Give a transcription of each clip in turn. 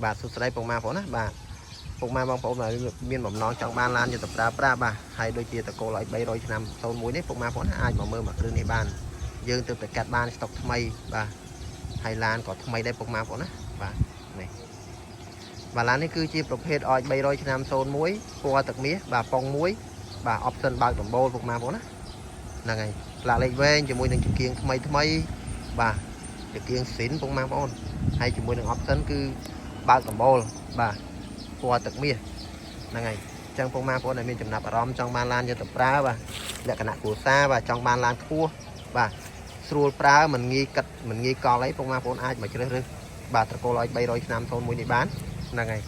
បាទសួស្តីពុកម៉ែបងប្អូនណាបាទពុកម៉ែបងប្អូនដែលមានបំណងចង់បានឡានយកទៅប្រើប្រាស់បាទហើយដូចជាត្រកូលឲ្យ300ឆ្នាំ01នេះពុកម៉ែបងប្អូនអាចមកមើលមកគ្រឿងនេះបានយើងទើបតែកាត់បានស្តុកថ្មីបាទហើយឡានក៏ថ្មីដែរពុកម៉ែបងប្អូនណាបាទនេះបាទឡាននេះគឺជាប្រភេទឲ្យ300ឆ្នាំ01ពណ៌ទឹកមាសបាទប៉ុងមួយបាទ option បើកដំបូលពុកម៉ែបងប្អូនណាហ្នឹងហើយផ្លាកលេខវែងជាមួយនឹងចង្គៀងថ្មីថ្មីបាទចង្គៀងស៊ីនពុកម៉ែបងប្អូនហើយជាមួយនឹង option គឺបើកដំបូលបាទពណ៌ទឹកមាសហ្នឹងហើយអញ្ចឹងពុកម៉ែបងប្អូនដែលមានចំណាប់អារម្មណ៍ចង់បានឡានយកទៅប្រើបាទលក្ខណៈគ្រួសារបាទចង់បានឡានខ្ពស់បាទស្រួលប្រើមិនងាយកាត់មិនងាយកល់អីពុកម៉ែបងប្អូនអាចមកជ្រើសរើសបាទត្រកូលឲ្យ300ឆ្នាំ01នេះបានហ្នឹងហើយ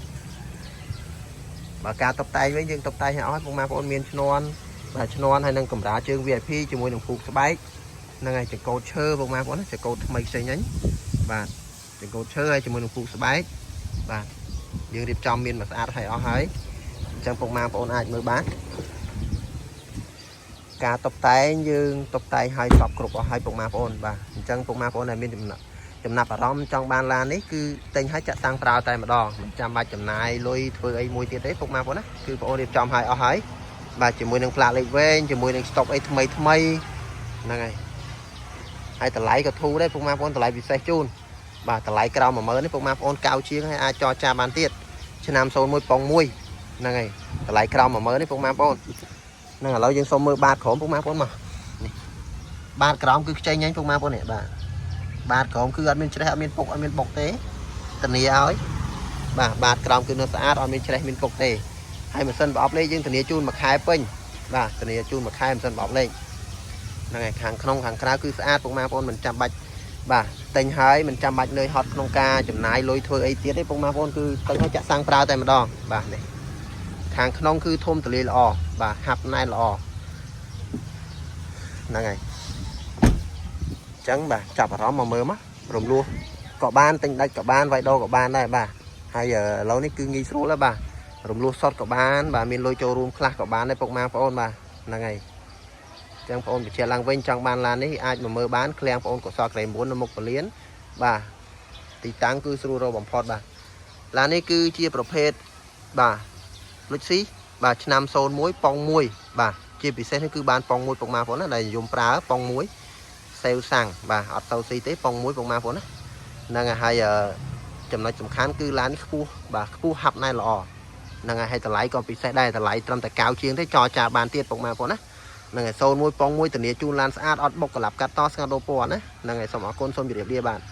បើការតុបតែងវិញយើងតុបតែងឲ្យអស់ពុកម៉ែបងប្អូនមានឈ្នាន់បាទឈ្នាន់ហើយនឹងកម្រាលជើង VIP ជាមួយនឹងពូកស្បែកហ្នឹងហើយចង្កូតឈើពុកម៉ែបងប្អូនណាចង្កូតថ្មីផ្សេងហ្នឹងបាទចង្កូតឈើហើយជាមួយនឹងពូកស្បែកបាទយើងរៀបចំមានមួយស្អាតឲ្យអស់ហើយអញ្ចឹងពុកម៉ែបងប្អូនអាចមើលបានការតុបតែងយើងតុបតែងឲ្យសពគ្រប់អស់ហើយពុកម៉ែបងប្អូនបាទអញ្ចឹងពុកម៉ែបងប្អូនដែលមានចំណាប់អារម្មណ៍ចង់បានឡាននេះគឺទិញឲ្យចាក់សាំងប្រើតែម្ដងមិនចាំបាច់ចំណាយលុយធ្វើអីមួយទៀតទេពុកម៉ែបងប្អូនណាគឺបងប្អូនរៀបចំឲ្យអស់ហើយបាទជាមួយនឹងផ្លាកលេខវែងជាមួយនឹងស្តុកអីថ្មីថ្មីហ្នឹងហើយហើយតម្លៃក៏ធូរដែរពុកម៉ែបងប្អូនតម្លៃពិសេសជូនបាទតម្លៃក្រោម10000នេះពុកម៉ែបងប្អូនកៅជាងហើយអាចចរចាបានទៀតឆ្នាំ01ប៉ុង1ហ្នឹងហើយតម្លៃក្រោម10000នេះពុកម៉ែបងប្អូនហ្នឹងឥឡូវយើងសុំមើលបាតក្រោមពុកម៉ែបងប្អូនមកនេះបាតក្រោមគឺខ្ចីញ៉ាញ់ពុកម៉ែបងប្អូននេះបាទបាតក្រោមគឺអត់មានច្រេះអត់មានពុកអត់មានបុកទេធានាឲ្យបាទបាតក្រោមគឺនៅស្អាតអត់មានច្រេះមានពុកទេហើយម៉ាស៊ីនប្រអប់លេខយើងធានាជូនមួយខែពេញបាទធានាជូនមួយខែម៉ាស៊ីនប្រអប់លេខហ្នឹងហើយខាងក្នុងខាងក្រៅគឺស្អាតពុកម៉ែបងប្អូនមិនចាំបាច់បាទទិញហើយមិនចាំបាច់នឿយហត់ក្នុងការចំណាយលុយធ្វើអីទៀតទេពុកម៉ែបងប្អូនគឺទិញហើយចាក់សាំងប្រើតែម្ដងបាទនេះខាងក្នុងគឺធំទលាយល្អបាទហាប់ណែនល្អហ្នឹងហើយអញ្ចឹងបាទចាប់អារម្មណ៍មកមើលមករំលោះក៏បានទិញដាច់ក៏បានវាយដូរក៏បានដែរបាទហើយឥឡូវនេះគឺងាយស្រួលហើយបាទរំលោះសុតក៏បានបាទមានលុយចូលរួមខ្លះក៏បានដែរពុកម៉ែបងប្អូនបាទហ្នឹងហើយអញ្ចឹងបងប្អូនបញ្ជាក់ឡើងវិញចង់បានឡាននេះអាចមកមើលបានឃ្លាំងបងប្អូនកុសលក្រែ9នៅមុខពលានបាទទីតាំងគឺស្រួលរកបំផុតបាទឡាននេះគឺជាប្រភេទបាទលុចស៊ីបាទឆ្នាំ01ប៉ុង1បាទជាពិសេសនេះគឺបានប៉ុង1ពុកម៉ែបងប្អូនណាដែលនិយមប្រើប៉ុង1សេវសាំងបាទអត់សូវស៊ីទេប៉ុង1ពុកម៉ែបងប្អូនណាហ្នឹងហើយចំណុចសំខាន់គឺឡាននេះខ្ពស់បាទខ្ពស់ហាប់ណែនល្អហ្នឹងហើយហើយតម្លៃក៏ពិសេសដែរតម្លៃត្រឹមតែ9ជាងទេចរចាបានទៀតពុកម៉ែបងប្អូនណាហ្នឹងហើយ01ប៉ុង1ធានាជូនឡានស្អាតអត់បុកកលាប់កាត់តស្ងាត់ដូរពណ៌ណាហ្នឹងហើយសូមអរគុណសូមជម្រាបលាបាទ។